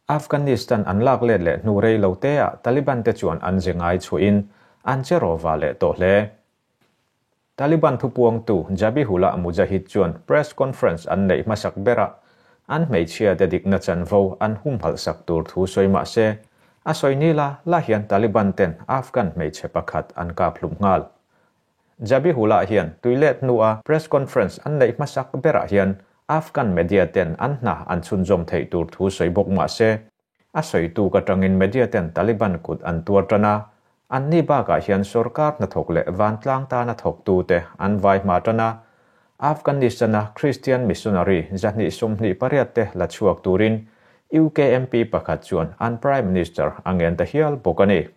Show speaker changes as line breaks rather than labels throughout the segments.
Afghanistan an lak let leh hnu rei lo teah Taliban te chuan an ze ngai chhuahin an che rawva leh tawh hle. Taliban thupuangtu Zabihullah Mujahid chuan press conference an neih hmasak berah an hmeichhia te dikna chanvo an humhalh sak tur thu sawi mah se, a sawi ni la la hian Taliban ten Afghan hmeichhe pakhat an kap hlum nghal. Zabihullah hian tuilet hnua press conference an neih hmasak berah hian Afghan media ten an hna an chhunzawm theih tur thu sawi bawk mah se, a sawitu ka tangin media ten Taliban kut an tuar tan a, anni bakah hian sorkar hnathawk leh vantlang tana thawktute an vai hma tan a, Afghanistan-a Christian missionary 228 te la chhuak turin UK MP pakhat chuan an Prime Minister a ngen ta hial bawk a ni.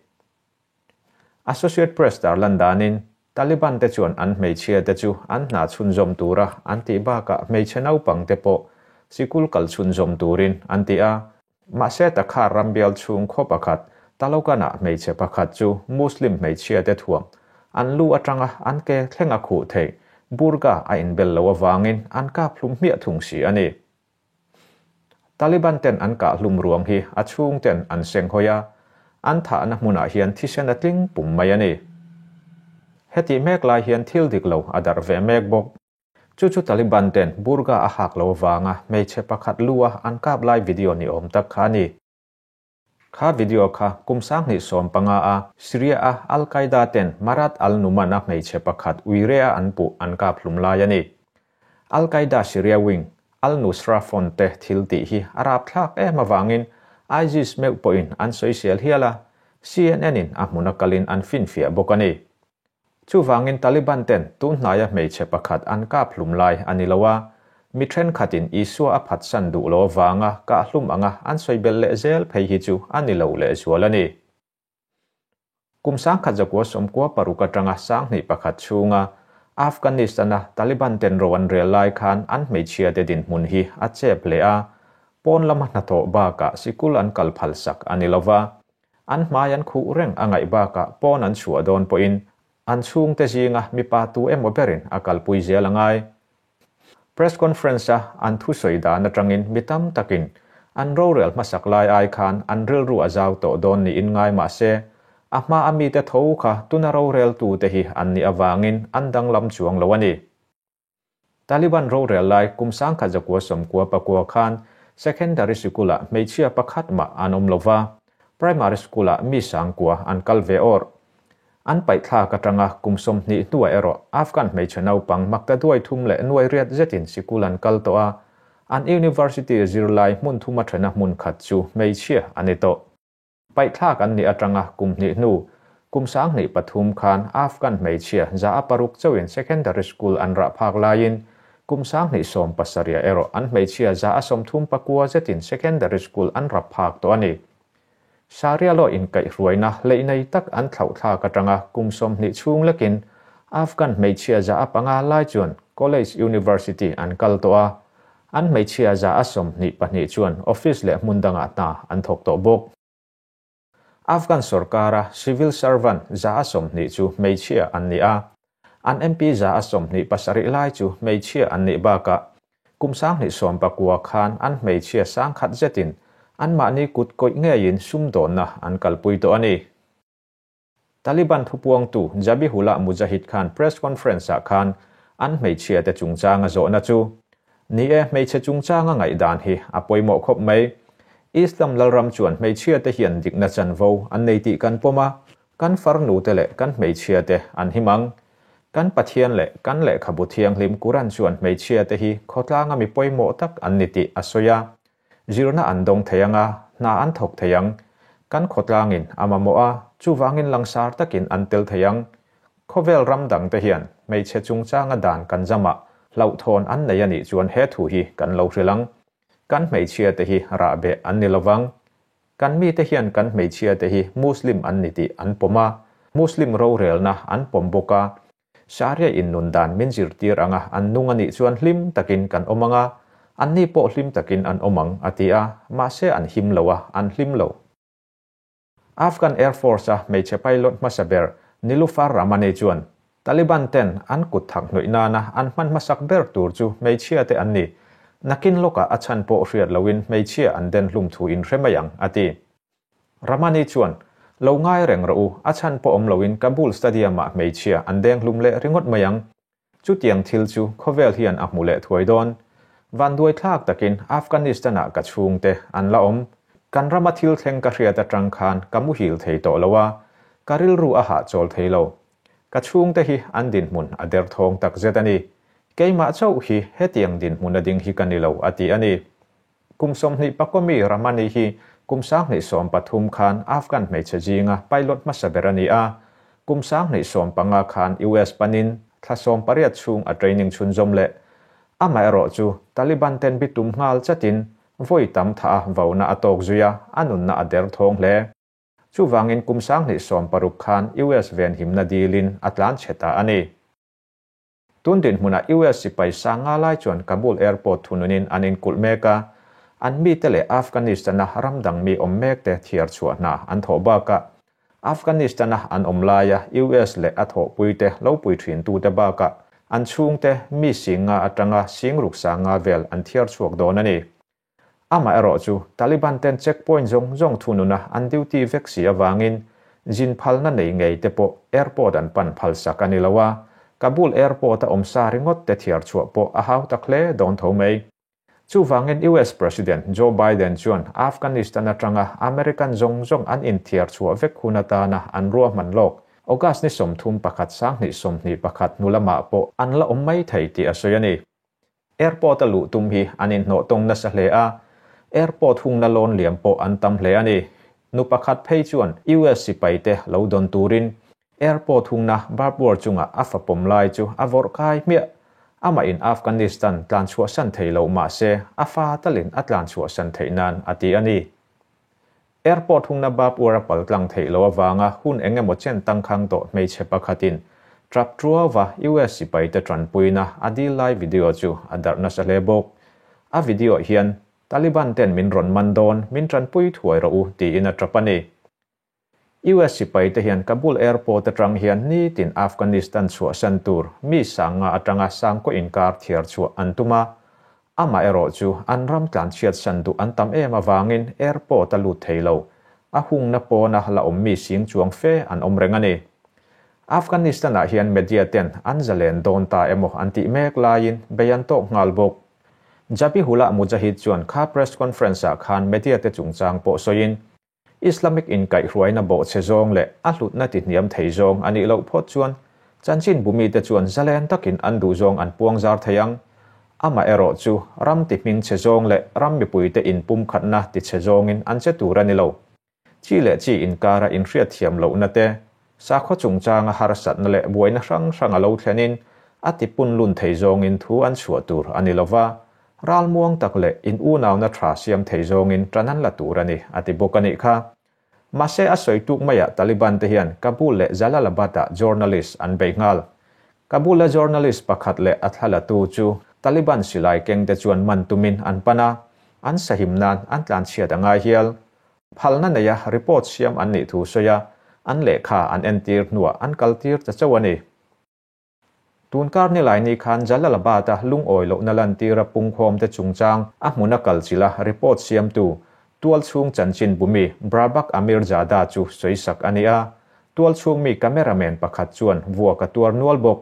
Associate Press tarlan danin, Taliban te chuan an hmeichhia te chu an hna chhunzawm tura an tih bakah hmeichhe naupang te pawh sikul kal chhunzawm turin an ti a. Mahse Takhar rambial chhung khaw pakhat Talokan-ah hmeichhe pakhat chu Muslim hmeichhia te thuam an lu atanga an ke thleng a khuh theih burqa a inbel lo avangin an kap hlum hmiah thung si a ni. Taliban ten an kah hlum ruang hi a chhung ten an seng hawi a, an thahna hmunah hian thisen a tling pum mai a ni. Hetih mek lai hian thil dik lo a darh ve mek bawk. Chu chu Taliban ten burqa a hak lo avanga hmeichhe pakhat lu a an kap lai video ni awm tak kha a ni. Kha video kha kum 2015 a Syria a Al Qaeda ten Marat al-Numan a hmeichhe pakhat uire a an puh an kap hlum lai a ni. Al Qaeda Syria wing Al-Nusra Front te thil tih hi a rapthlak em avangin ISIS meuh pawhin an sawisel hial a, CNN in a hmuna kalin an finfiah bawk a ni. Chuvangin Taliban ten tun hnaia hmeichhe pakhat an kap hlum lai a ni lo a, mi thenkhatin Isua a phatsan duh lo avanga kah hlum anga an sawi belh leh zel phei hi chu a ni lo lehzual a ni. Kum 1996 atanga 2001 chhunga Afghanistan-a Taliban ten ro an rel lai khan an hmeichhia te dinhmun hi a chep hle a, pawn lama hnathawh bakah sikul an kal phalsak a ni lo va. An hmai an khuh reng a ngaih bakah pawn an chhuah dawn pawhin an chhungte zinga mipa tu emaw berin a kalpui zel a ngai. Press conference-a an thusawi dan atangin mi tam takin an rorel hmasak lai ai khan an rilru a zau tawh dawn niin ngai mah se, a hma a mite tho kha tuna roreltute hi an nih avangin an danglam chuang lo a ni. Taliban rorel lai kum 1994 khan secondary sikul-ah hmeichhia pakhat mah an awm lo va, primary school-ah mi sangkua an kal ve awr. An paihthlak atanga kum 20 hnuah erawh Afghan hmeichhe naupang makta duai thum leh nuai riat zetin sikul an kal tawh a, an university zirlai hmun thuma thena hmun khat chu hmeichhia a ni tawh. Paihthlak an nih atanga kum hnih hnu, kum 2003 khan Afghan hmeichhia 6% chauhin secondary school an rah phak laiin kum 2017 erawh an hmeichhia 39% zetin secondary school an rap phak tawh a ni. Sharia law inkaihhruaina leinei tak an thlauhthlak atanga kum 20 chhung lekin Afghan hmeichhia 5% lai chuan college university an kal tawh a, an hmeichhia 22% chuan office leh hmun dangah hna an thawk tawh bawk. Afghan sorkara civil servant 20% chu hmeichhia an ni a, an MP 27% lai chu hmeichhia an nih bakah kum 2019 khan an hmeichhia 100,000 zetin an mahni kut kawih ngeiin sumdawnna an kalpui tawh a ni. Taliban thupuangtu Zabihullah Mujahid khan press conference-ah khan an hmeichhia te chungchanga zawhna chu ni e hmeichhe chungchanga ngaihdan hi a pawimawh khawp mai. Islam lalram chuan hmeichhia te hian dikna chanvo an nei tih kan pawm a, kan farnu te leh kan hmeichhia te an himang. Kan Pathian leh kan lehkhabu thianghlim Quran chuan hmeichhia te hi khawtlanga mi pawimawh tak an ni tih a sawi a. Zirna an dawng thei anga, hna an thawk thei ang. Kan khawtlangin a mamawh a, chuvangin langsar takin an tel thei ang. Khawvel ram dang te hian hmeichhe chungchanga dan kan zamah hlauhthawn an nei a nih chuan he thu hi kan lo hrilh ang. Kan hmeichhia te hi rahbeh an ni lovang. Kan mite hian kan hmeichhia te hi Muslim an ni tih an pawm a, Muslim rorelna an pawm bawk a. Sharia in nun dan min zirtir anga an nung a nih chuan hlim takin kan awm anga, an ni pawh hlim takin an awm ang a ti a, mahse an him lo a, an hlim lo. Afghan Air Force a hmeichhe pilot hmasa ber Nilufar Rahmani chuan Taliban ten an kut thak hnuih nana an hman hmasak ber tur chu hmeichhia te an ni. Nakin lawkah a chhan pawh hriat loin hmeichhia an den hlum thu in hre mai ang, a ti. Ramani chuan, Lo ngai reng rawh u, a chhan pawh awm loin Kabul Stadium-ah hmeichhia an deng hlum leh ringawt mai ang. Chutiang thil chu khawvel hian a hmu leh thuai dawn. Vanduai thlak takin Afghanistan-ah ka chhungte an la awm. Kan rama thil thleng ka hriat atang khan ka muhil thei tawh lo a, ka rilru a hahchawl thei lo. Ka chhungte hi an dinhmun a derthawng takzet a ni. Keimah chauh hi hetiang dinhmun a ding hi ka ni lo, a ti a ni. Kum 20 pakomi Ramani hi kum 2013 khan Afghan hmeichhe zinga pilot hmasa ber a ni a. Kum 2015 khan US panin thla 18 chhung a training chhunzawm leh. Amaherawh chu Taliban ten bitum nghal chatin vawi tam tha a vauna a tawk zui a, a nunna a derthawng hle. Chuvangin kum 2016 khan US venhimna dilin a tlan chhe ta a ni. Tun dinhmunah US sipai sanga lai chuan Kabul Airport thununin an inkulh mek a, an mite leh Afghanistan-a ram dang mi awm mekte thiar chhuah hna an thawh bakah Afghanistan-a an awm laia US leh a thawhpuite lo pui thintute bakah an chhungte mi singa atanga singruk sanga vel an thiar chhuak dawn a ni. Amaherawh chu Taliban ten checkpoint zawng zawng thununa an duty vek si awangin zin phalna nei ngei te pawh airport an pan phalsak a ni lo a, Kabul airport a awm sa ringawt te thiar chhuah pawh a hau tak hle dawn tho mai. Chuvangin US President Joe Biden chuan Afghanistan atanga American zawng zawng an inthiar chhuah vek hun atana an ruahman lawk August ni 31 2021 hnu lamah pawh an la awm mai thei tih a sawi a ni. Airport a luh tum hi an inhnawh tawng nasa hle a, airport hungna lawn liam pawh an tam hle a ni. Nu pakhat phei chuan US sipai te lo dawn turin airport hungna barbed wire chungah a fapawm lai chu a vawrh kai hmiah. Amah in Afghanistan tlan chhuahsan thei lo mah se a fa talin a tlan chhuahsan theih nan a ti a ni. Airport hungna barbed wire a pal tlang theih loh avanga hun eng emaw chen tangkhang tawh hmeichhe pakhatin trap tuauva US sipaite tanpuina a dil lai video chu a darh nasa hle bawk. A video hian, Taliban ten min rawn man dawn, min tanpui thuai rawh u, tiin a trap a ni. US sipaite hian Kabul airport atang hian nitin Afghanistan chhuahsan tur mi sanga atanga sangkaw inkar thiar chhuah an tum a. Amaherawh chu an ram tlan chhiat san duh an tam em awangin airport a lut thei lo. A hungna pawna la awm mi sing chuang fe an awm reng a ni. Afghanistan-ah hian media ten an zalen dawn ta emaw an tih mek laiin bei an tawk nghal bawk. Zabihullah Mujahid chuan kha press conference-ah khan media te chungchang pawh sawiin, Islamic inkaihhruaina bawhchhe zawng leh a hlutna ti hniam thei zawng a nih loh phawt chuan chanchin bumi te chuan zalen takin an duh zawng an puang zar thei ang. Amaherawh chu ram ti hming chhe zawng leh ram mipuite inpum khatna ti chhe zawngin an che tur a ni lo. Chi leh chi inkara inhriat thiam lohna te, sakhaw chungchanga harsatna leh buaina hrang hrang a lo thlenin a ti pun lun thei zawngin thu an chhuah tur a ni lova, ral muang tak leh in unauna tha siam thei zawngin tan an la tur a ni, a ti bawk a nih kha. Mahse a sawi tuk maiah Taliban te hian Kabul leh Jalalabad-ah journalist an bei nghal. Kabul-a journalist pakhat leh a thlalatu chu Taliban silai keng te chuan man tumin an pan a, an sahim nan an tlanchhiat a ngai hial. Phalna neia report siam an nih thu sawi a, an lehkha an entir hnuah an kaltir ta chauh a ni. Tunkar nilai ni khan Jalalabad-a lungawi lohna lantira pungkhawmte chungchang a hmuna kalchilha report siamtu tualchhung chanchin bumi Brabak Amirzada chu sawisak a ni a, tualchhung mi cameraman pakhat chuan vuak a tuar nual bawk.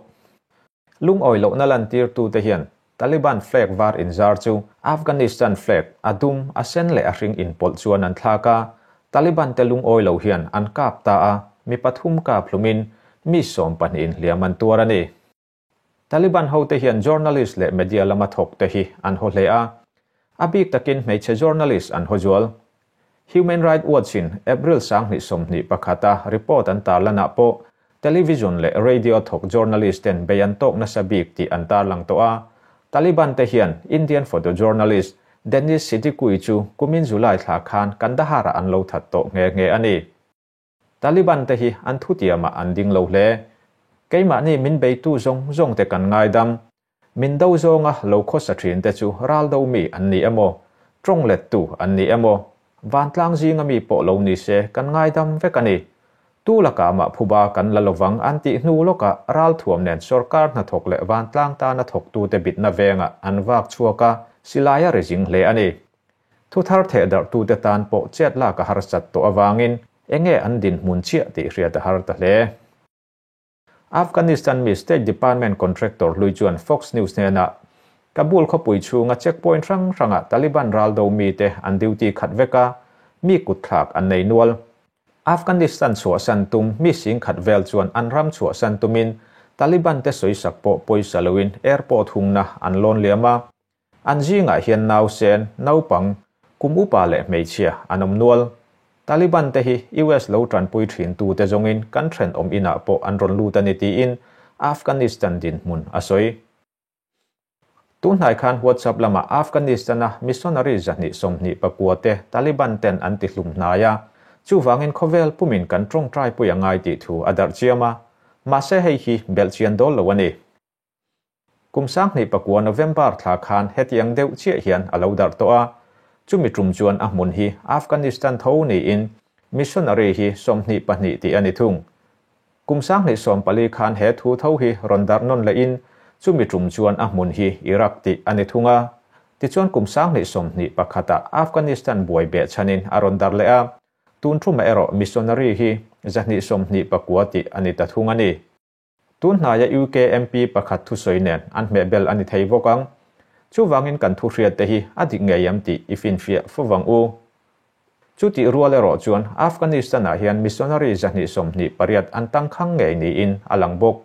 Lungawi lohna lantirtute hian Taliban flag var inzar chu Afghanistan flag a dum, a sen leh a hring inpawlh chuan an thlak a, Taliban te lungawi lo hian an kap ta a, mi pathum kap hlumin mi 12 in hliam an tuar a ni. Taliban hote hian journalist leh media lama thawk te hi an haw hle a, a bik takin hmeichhe journalist an haw zual. Human Rights Watch in April 2021 a report an tarlanah pawh television leh radio thawk journalist ten bei an tawk nasa bik tih an tarlang tawh a. Taliban te hian Indian photojournalist Danish Siddiqui chu kumin July thla khan Kandahar-ah an lo that tawh nghe nghe a ni. Taliban te hi an thutiamah an ding lo hle. Keimahni min beitu zawng zawng te kan ngaidam. Min do zawnga lo khawsa thin te chu ral do mi an ni emaw, tawng lettu an ni emaw, vantlang zinga mi pawh lo ni se kan ngaidam vek a ni. Tu lakah mah phuba kan la lovang an tih hnu lawkah ral thuam nen sorkar hnathawk leh vantlang tana thawktute bitna vengah an vak chhuak a, Silai a ri zing hle a ni. Thu thar theh darhtute tan pawh chet lak a harsat tawh avangin enge an dinhmun chiah tih hriat a har ta hle. Afghanistan mi State Department contractor hlui chuan Fox News hnenah, Kabul khawpui chhunga checkpoint hrang hrangah Taliban raldo mite an duty khat vek a, mi kutthlak an nei nual. Afghanistan chhuahsan tum mi singkhat vel chuan an ram chhuahsan tumin Taliban te sawisak pawh pawisa loin airport hungna an lawn liam a. An zingah hian nausen, naupang, kum upa leh hmeichhia an awm nual. Taliban te hi US lo tanpui thin tute zawngin kan thenawm inah pawh an rawn lut a ni tiin Afghanistan dinhmun a sawi. Tunhnai khan WhatsApp lamah Afghanistan-a missionary 229 te Taliban ten an tihlum hnai a, chuvangin khawvel pumin kan tawngtai pui a ngai tih thu a darh chiam a, mahse hei hi belhchian dawl lo a ni. Kum 2009 November thla khan hetiang deuh chiah hian a lo darh tawh a, chumi tum chuan a hmun hi Afghanistan tho niin missionary hi 22 tih a ni thung. Kum 2014 khan he thu tho hi rawn darh nawn lehin chumi tum chuan a hmun hi Iraq tih a ni thung a. Tichuan kum 2021 ah Afghanistan buai beh chhanin a rawn darh leh a, tun thuma erawh missionary hi 229 tih a ni ta thung a ni. Tun hnaia UK MP pakhat thu sawi nen an hmeh bel a ni thei bawk ang. Chuvangin kan thu hriat te hi a dik ngei em tih i finfiah fo vang u. Chu tih rual erawh chuan Afghanistan-ah hian missionary 228 an tangkhang ngei niin a lang bawk.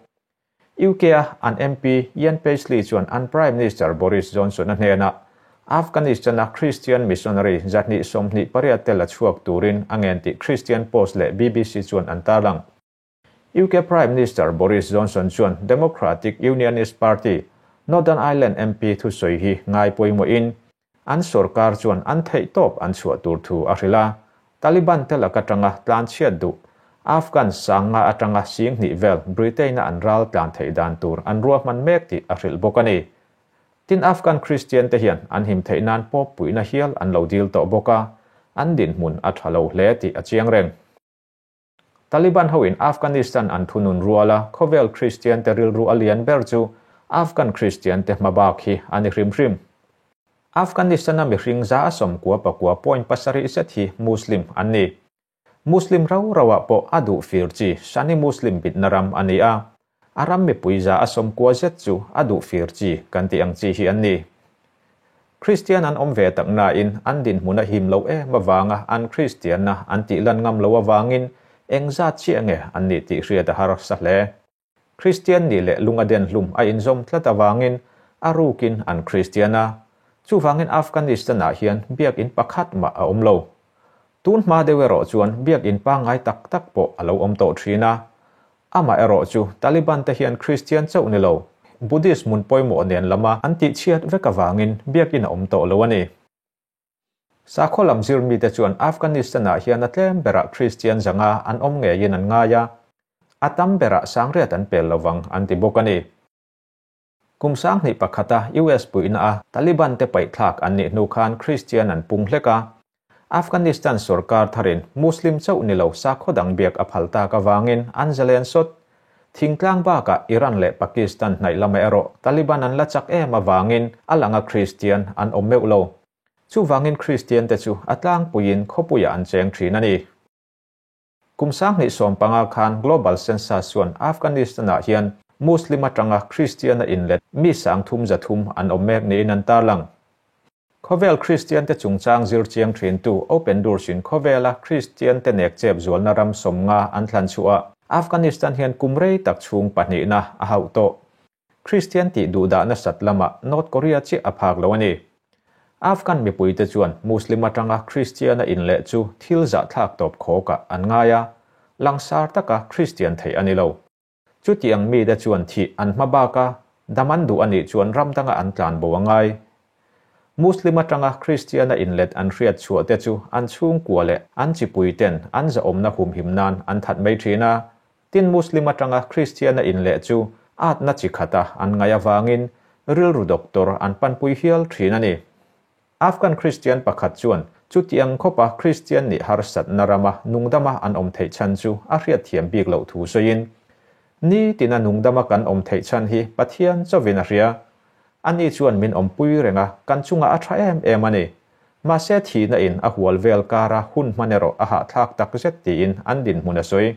UK-a an MP Ian Paisley chuan an Prime Minister Boris Johnson-a hnenah Afghanistan-a Christian missionary 228 te la chhuak turin a ngen tih Christian Post leh BBC chuan an tarlang. UK Prime Minister Boris Johnson chuan Democratic Unionist Party, Northern Ireland MP thu sawi hi ngai pawimawhin an sorkar chuan an theih tawp an chhuah tur thu a hrilh a. Taliban te lak atanga tlan chhiat duh Afghan sanga atanga 2000 vel Britain-a an ral tlan theih dan tur an ruahman mek tih a hrilh bawk a ni. Tin Afghan Christian te hian an him theih nan pawp puihna hial an lo dil tawh bawk a, an dinhmun a tha lo hle tih a chiang reng. Taliban hoin Afghanistan an thunun ruala khawvel Christian te rilru a lian ber chu Afghan Christian te hmabak hi a ni hrim hrim. Afghanistan-a mihring za a 99.7 zet hi Muslim an ni. Muslim rau rauah pawh a duh fir chi Sunni Muslim bitna ram a ni a. A ram mipui za a 90 zet chu a duh fir chi kan tih ang chi hi an ni. Christian an awm ve tak na in an dinhmun a him lo em awanga an Christian na an tih lan ngam lo awangin eng zat chiah nge an ni tih hriat a har sa hle. Christian ni leh lunga den hlum a inzawm tlat awangin a rukin an Christian a. Chuwangin Afghanistan ah hian biak in pakhat ma a awm lo. Tun hma deuh erawh chuan biak in pangai tak tak pawh a lo awm tawh thin a. Ama erawh chu Taliban te hian Christian chauh ni lo, Buddhist mun pawimawh nen lama an tih chhiat vek awangin biak in a awm tawh lo a ni. Sakhaw lam zir mi te chuan Afghanistan ah hian a tlem berah Christian zanga an awm ngeiin an ngai a, a tam berah sangriat an pel lovang an ti bawk a ni. Kum 2001 a US puihna a Taliban te paihthlak an nih hnu khan Christian an pung hlek a. Afghanistan sorkar tharin Muslim chauh ni lo sakhaw dang biak a phal tak awangin an zalen sawt. Thingtlang bakah Iran leh Pakistan hnaih lama erawh Taliban an la chak em awangin a langa Christian an awm meuh lo. Chuwangin Christian te chu a tlangpuiin khawpuia an cheng thin a ni. Kum 2015 khan Global Census chuan Afghanistan ah hian Muslim atanga Christian a inlet mi 330 an awm mek niin an tarlang. Khawvel Christian te chungchang zir chiang thin tu Open Doors in khawvela Christian te nek chep zualna ram 50 an thlan chua Afghanistan hian kumrei tak chung pahnih na a hauh tawh. Christian ti duhdah na sat lama North Korea chi a phak lo ani. Afghan mipui te chuan Muslim atanga Christian a in leh chu thil zah thlak tawp khawka an ngai a, langsar taka Christian thei ani lo. Chu tiang mi te chuan thi an hma baka daman duh ani chuan ramdanga an tlan bo angai. Muslim atanga Christian a in let an hriat chhuah te chu an chhung kua leh an chipui ten an za awmna hum him nan an that mai thin a. Tin Muslim atanga Christian a in leh chu at na chi khata an ngai awangin rilru doctor an panpui hial thin ani. Afghan Christian pakhat chuan chu tiang khopa Christian ni harsat na rama nungdama an awm theih chan chu a hriat thiam bik lo thu soin. Ni tina nungdama kan awm theih chan hi Pathian chawin a hria. Ani chuan min awmpui reng a, kan chungah a tha em em a ni. Mahse thihna in a hual vel kara hun hman erawh a hahthlak takzet tiin an dinhmun a sawi.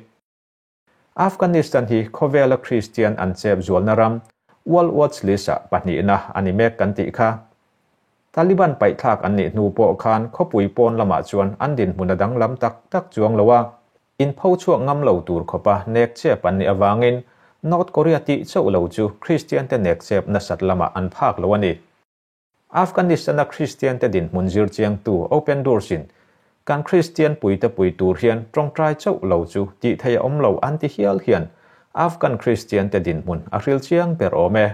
Afghanistan hi khawvela Kristian an chep zualna ram World Watch List-ah pahnihna a ni mek kan tih kha. Taliban paihthlak an nih hnu pawh khan khawpui pawn lamah chuan an dinhmun a danglam tak tak chuang lo a, inpho chhuak ngam lo tur khawpa nek chep an nih avangin North Korea tih chauh lo chu Kristiante nek chep nasat lamah an phak lo a ni. Afghanistan-a Kristiante dinhmun zir chiangtu Open Doors-in kan Kristian puite pui tur hian tawngtai chauh lo chu tih theih a awm lo an ti hial hian Afghan Kristiante dinhmun a hril chiang ber awm e.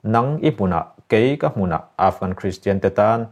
Nang i hmunah, kei ka hmunah Afghan Kristiante tan.